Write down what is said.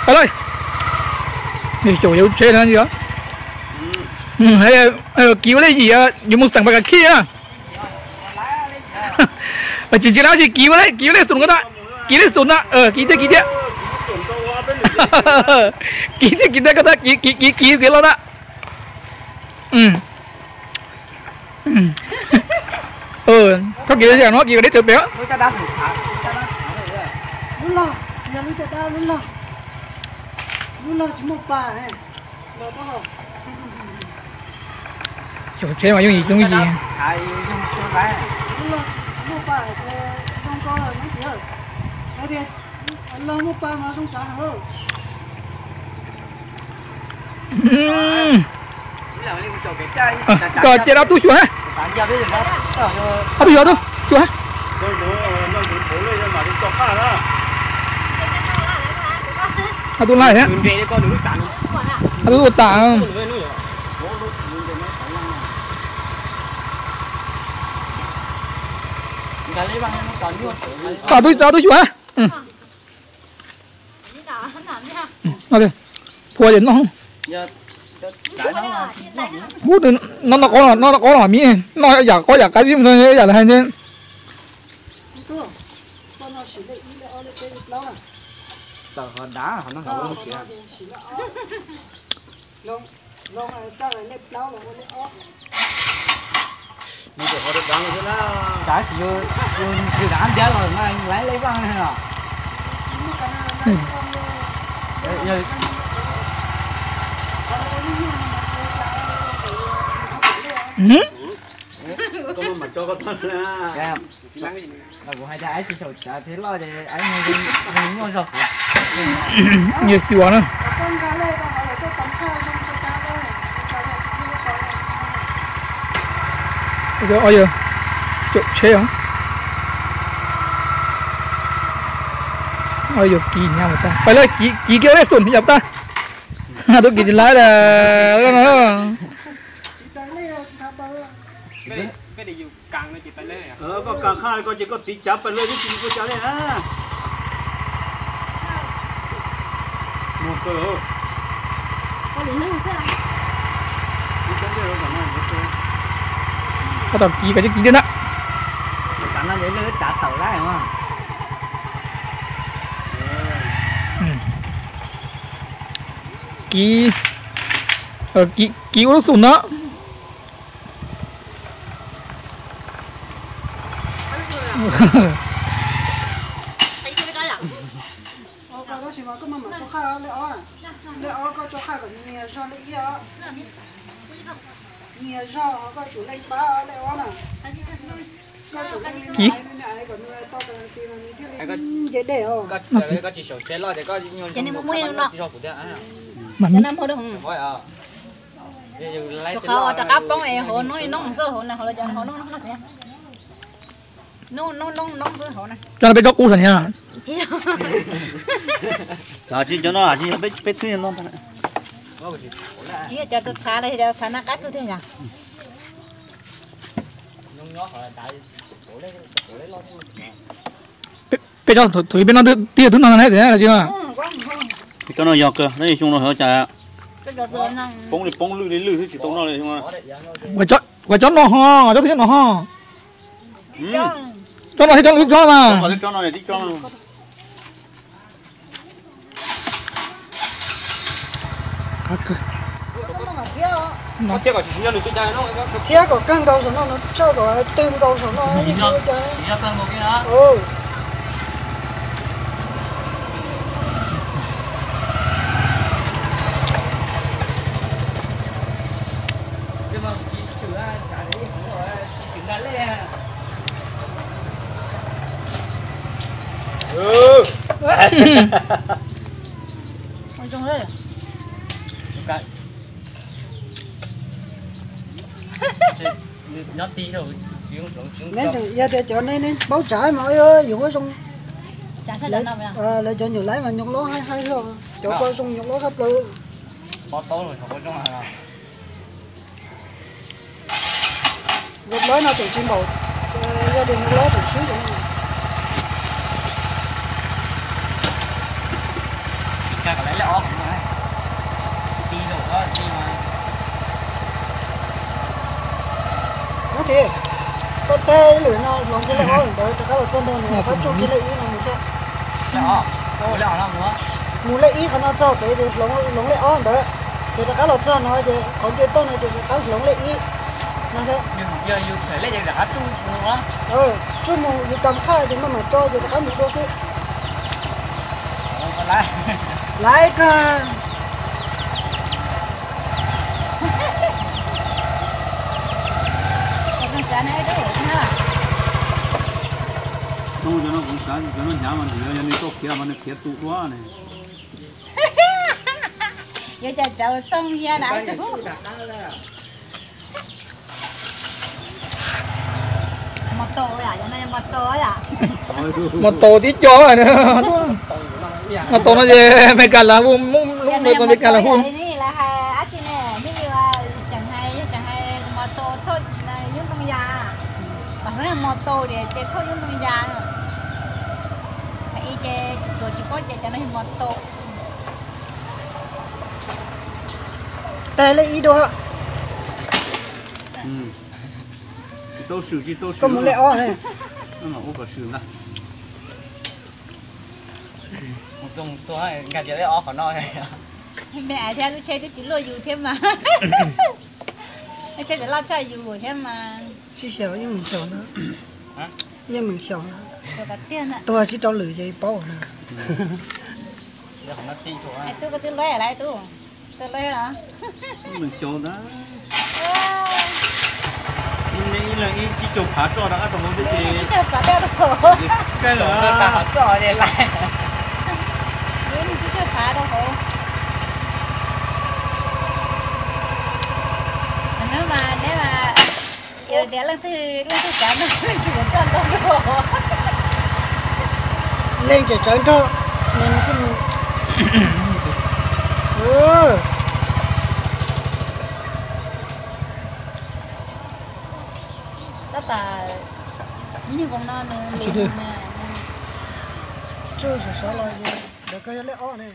Pab lawm. Nws xyaum yus tsheb na yog. Kiv ua lej yim, yus mus xeem pas kas khij na. Tsis tsis na, tsis kiv ua lej, kiv ua lej xum ko na. Kiv lej xum na, kiv thiab kiv thiab. Kiv thiab kiv thiab ko na, kiv kiv kiv kiv kiv los na. Koj kiv li no, kiv kom deb tawv pem. Xyaum tsheb mas yooj yim yooj yim. Koj cia ob tug xyuas ha. Ob tug xyuas, ob tug xyuas ha. Ob tug laij thiab. Ob tug ua tas. Koj ob tug xyuas ha. Phua ces noj. Noj noj qab, noj noj qab los mas noj yam qab yam qab zib yam hais tias. Tab sis yus, yus ntiav los mas laiv lej vaj os. Kuv hais tias aib tsis xyaum tsav thiab loj ces aib muaj zog kuv. Yog xyuas na. Yog, yog caum tsheb os. Yog kiv nyab, pais lawm, kiv kiag lej xum yam tag. Tub kiv tsis laiv lawm. Koj kav qhaj ko ces koj tiv cav pais lawm twb tsis ua cas li na. Koj tau kiv kom kiv kiv thiab na. Kiv, kiv ua lub xum no. Kiv. Mas cov qhov rov qab poob es hauv noob noob xwb, hauv na, hauv no cov hauv noob no. Noob noob noob noob xwb hauv na. Cov no peb tsob qub xwb niag. Tsis cov no, peb thwb no. Cov txhav, cov txhav na qab kawg tiag yom. Peb tsob thaum ub peb noj twb yog twb noj na tsis. Cov no yog kawg, xyoo no cas poob li poob lwj li lwj xwb tsis tau noj li. Ua tsob no ho, tsob twg no ho. Tsob no thiab tsob no, tib tsob no. Thiab kom kawg nkaus saum no, no tsawj kom tw nkaus saum no. Neb tseem yog tias cov neb, neb paub tsav mas yus ua zoo. Lawv cov nyuam laib mas nyuj lob haib haib, cov ko zoo nyuj lob tshaj plaws. Nyuj lob no tseem tsis npaum, yog tias nyuj lob tseem swb. Ub, ces koj tag lwm no hloov kiag lej ob ntawd rov qab los txog nrog nws qab tsuj kiag lej ib no mus saib. Mus lej ib qhov no txog pem ces hloov lej ob ntawd, ces rov qab los txog no ces qhov nce tuaj no ces rov qab hloov lej ib no saib. Tsuj mus yus kam qhaj ces maj mam tso ces rov qab mus dua xwb. Laiv kag. Cov no kuv xav cov no hnyav mas nws yog nws tau khiav mas nws khiav tu dua ne. Yuav cas tsav txoog hiab na. Mos taus tib co. Mos taus no ces Meskas lawv hu, lub npe Meskas lawv hu. Tag lej ib dua. Koj mus lej ob ne. Me ais thiab lub tsheb twb tsis luaj yus thiab mas. Lub tsheb tseem loj tshaj yus thiab mas. Tsis xyaum, yeej meem xyaum ntag. Yeej meem xyaum ntag. Tuag tsis rau lwm ces paub na. Tub, koj twb luaj lawm tub. Tub luaj los? Meem xyaum ntag. Ib leeg ib tsib caug phav roj rau qab rau hauv xwb ces. Tsib caug phav roj rau hauv. Tsib caug phav rau hauv. Hnub mas neb mas yog tias leej twg, leej twg tsav nroj, leej twg yuav coj nroj rau hauv. Leej tseem tsawv nrog, nws nws kuj mus. Tab tom ib nyuag nkoos no nws tsis, tsuj sov sov los, ntawd koj yog lej ob ne.